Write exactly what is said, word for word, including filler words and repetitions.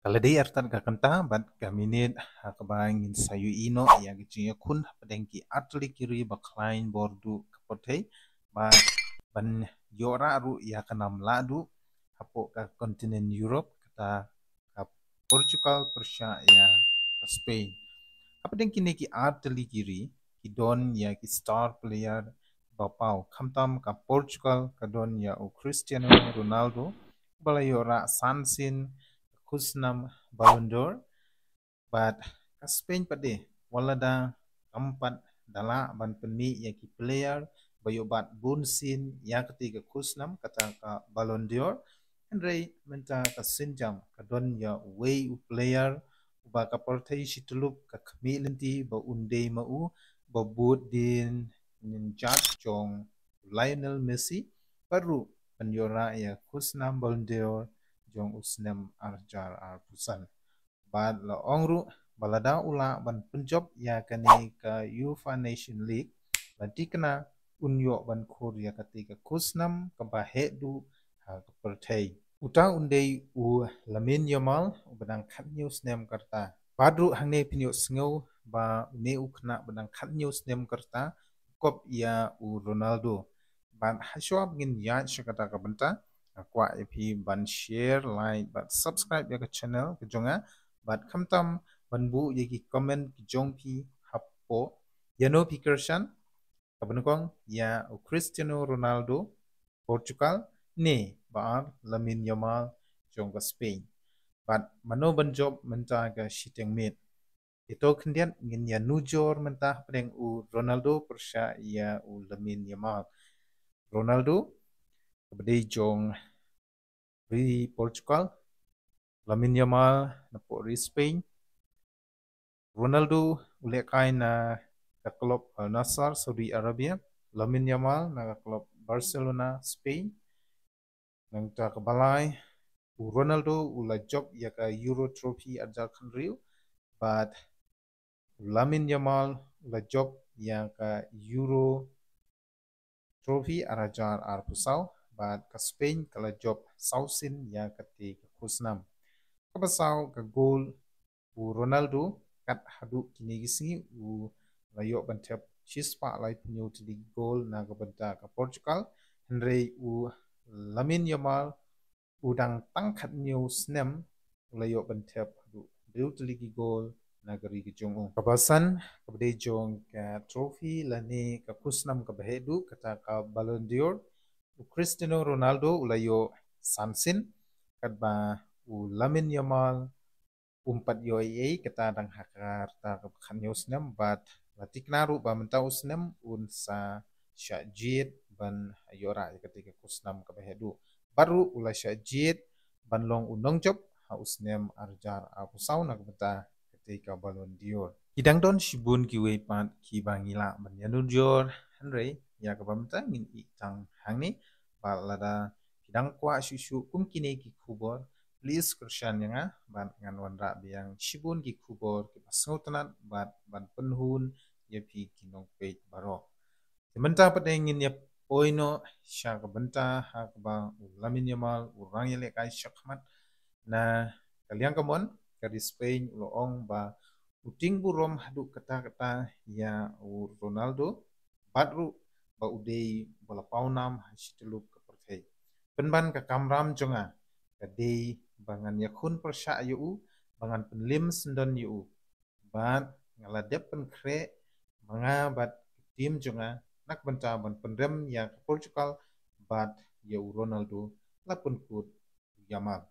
Ka la dei artat ka kynta bad ka minit ha kaba ngin sa ïohi noh ïa ka jingïakhun hapdeng ki artylli ki ri ba khlaiñ bor duh ka pyrthei, bad ban ïoh rah ruh ïa ka nam lah duh hapoh ka kontinent Europe, kata ka Portugal pyrshah ïa ka Spain. Hapdeng kine ki artylli ki ri ki don ïa ki star player ba paw, khamtam ka Portugal ka don ïa u Cristiano Ronaldo ba la ïoh rah san sien ka khusnam Ballon d'Or. Bad ka Spain pat de, wat lada kam pat da lah ban pynmih ïa ki player ba ïoh bat bun sien ïa kata ka khusnam, kata ka Ballon d'Or, hynrei mynta ka sienjam ka don ïa uwei u player uba ka pyrthei shityllup ka khmih lynti ba un dei ma u, ba bud dien nin jat jong Lionel Messi, bad ruh ban ïoh rah ïa khusnam Ballon d'Or jong u snem ar hajar arphew san. Bad la ong ruh ba lada u lah ban pynjop ïa kane ka UEFA Nation League, la thikna un ïoh ban khur ïa kata ka khusnam kaba heh duh ha ka pyrthei. Uta un dei u Lamine Yamal uba dang khathynñiew snem ka rta. Bad ruh hangne phin ïohsngew ba une u khynnah ba dang khathynñiew snem ka rta u kop ïa u Ronaldo. Bad ha shuwa ba ngin ïaid sha kata ka bynta, nga kwah ïa phi ban share, like bad subscribe ïa ka channel ka jong nga, bad khamtam ban buh ïa ki comment ki jong phi hapoh. Ïano phi kyrshan, kaba nyngkong ïa u Cristiano Ronaldo Portugal ne ba ar Lamine Yamal jong ka Spain? Bad mano ban jop mynta ka shiteng miet? Ïa to khyndiat ngin ïa nujor mynta hapdeng u Ronaldo pyrshah ïa u Lamine Yamal. Ronaldo kaba dei jong ri Portugal, Lamine Yamal napoh ri Spain. Ronaldo u lehkai na ka klub Al Nassr Saudi Arabia, Lamine Yamal na ka klub Barcelona Spain. Nangta kaba lai, u Ronaldo u la jop ïa ka Euro Trophy ar hajar khathynriew, bad u Lamine Yamal u la jop ïa ka Euro Trophy ar hajar arphew saw, bad ka Spain ka la jop saw sien ïa kata ka khusnam. Kaba saw ka gol u Ronaldo, kat haduh kine ki sngi u la ïoh ban thep shispah laiphew hynñiew tylli ki gol na ka bynta ka Portugal, hynrei u Lamine Yamal u dang tang khathynñiew snem u la ïoh ban thep haduh hynriew tylli ki gol na ka ri ka jong u. Kaba san, kaba dei jong ka trophy lane ka khusnam kaba heh duh, kata ka Ballon d'Or, u Cristiano Ronaldo u la ïoh san sien, katba u Lamine Yamal um pat ïoh ei ei, kata dang ha ka rta kaba khathynñiew snem, bad la thikna ruh ba mynta u snem un sa shah jied ban ïoh rah ïa kata ka khusnam kaba heh duh. Bad ruh u la shah jied ban long u nongjop ha u snem ar hajar arphew saw na ka bynta kata ka Ballon d'Or. Ki dang don shibun kiwei pat kiba ngi lah ban ïanujor, hynrei ïa kaba mynta ngin ïeh tang hangne. Bad lada phi dang kwah shuh shuh kum kine ki khubor, please kyrshan ïa nga, bad ngan wanrah biang shibun ki khubor kiba sngewtynnat bad ban pynhun ïa phi ki nongpeit baroh. Te mynta pat de ngin ïa poi noh sha ka bynta ha kaba u Lamine Yamal u rang ïalehkai shakhmat. Na ka liang kamon, ka ri Spain u la ong ba u tieng burom haduh katta katta ïa u Ronaldo, bad ruh ba u dei ba la pawnam ha shityllup ka pyrthei. Pynban ka kamram jong nga ka dei ba ngan ïakhun pyrshah ïa u, ba ngan pynlim syndon ïa u. Bad nga la dep pynkhreh ba nga bad ka team jong nga na ka bynta ban pynrem ïa ka Portugal bad ïa u Ronaldo, la pynkut u Yamal.